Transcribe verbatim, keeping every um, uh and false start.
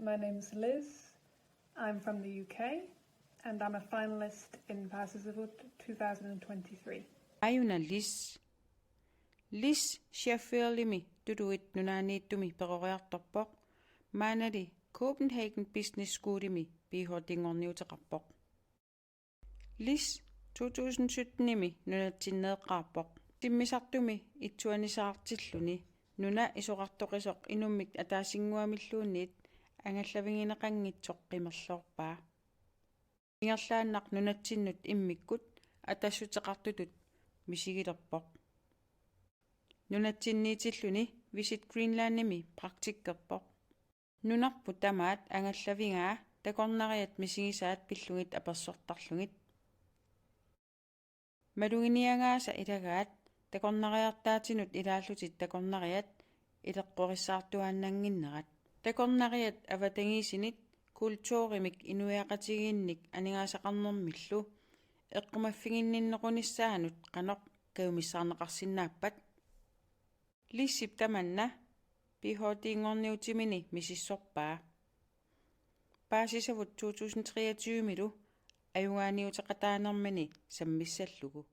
My name's Liz. I'm from the U K and I'm a finalist in Paasisavut two thousand and twenty-three. Aajuna Liz. Liz Sheffieldimi Tuluit Nunaanniittumi peroriartorpoq. Maannali Copenhagen Business Schoolimi Ph.D.-nngorniuteqarpoq. Liz to tusind syttenimi nunatsinneeqqaarpoq. Timmisartumi itsuanisaartilluni nuna isorartoqisoq inummik ataasinnguamilluunniit angallavigineqanngitsoq qimerloorpaa. Ingerlaannaq nunatsinnut immikkut atassuteqartutut misigilerpoq. Nunatsinniitilluni Visit Greenlandimi praktikkerpoq. Nunarput tamaat angallavigaa takornariat misigisaat pillugit apersortarlugit. Maluginiagaasa ilagaat takornariartaatinut ilaallutit takornariat ileqqorissaartuaannannginnerat. Takornariat avatangiisinit kulturimik inuiaqatigiinnik aningaasaqarnermillu eqqumaffiginninnerunissaanut qanoq kajumissaarneqarsinnaappat? Lizip tamanna Ph.D.-nngorniutimini misissorpaa. Paasisavut to tusind treogtyve-milu ajugaaniuteqataanermini sammissallugu.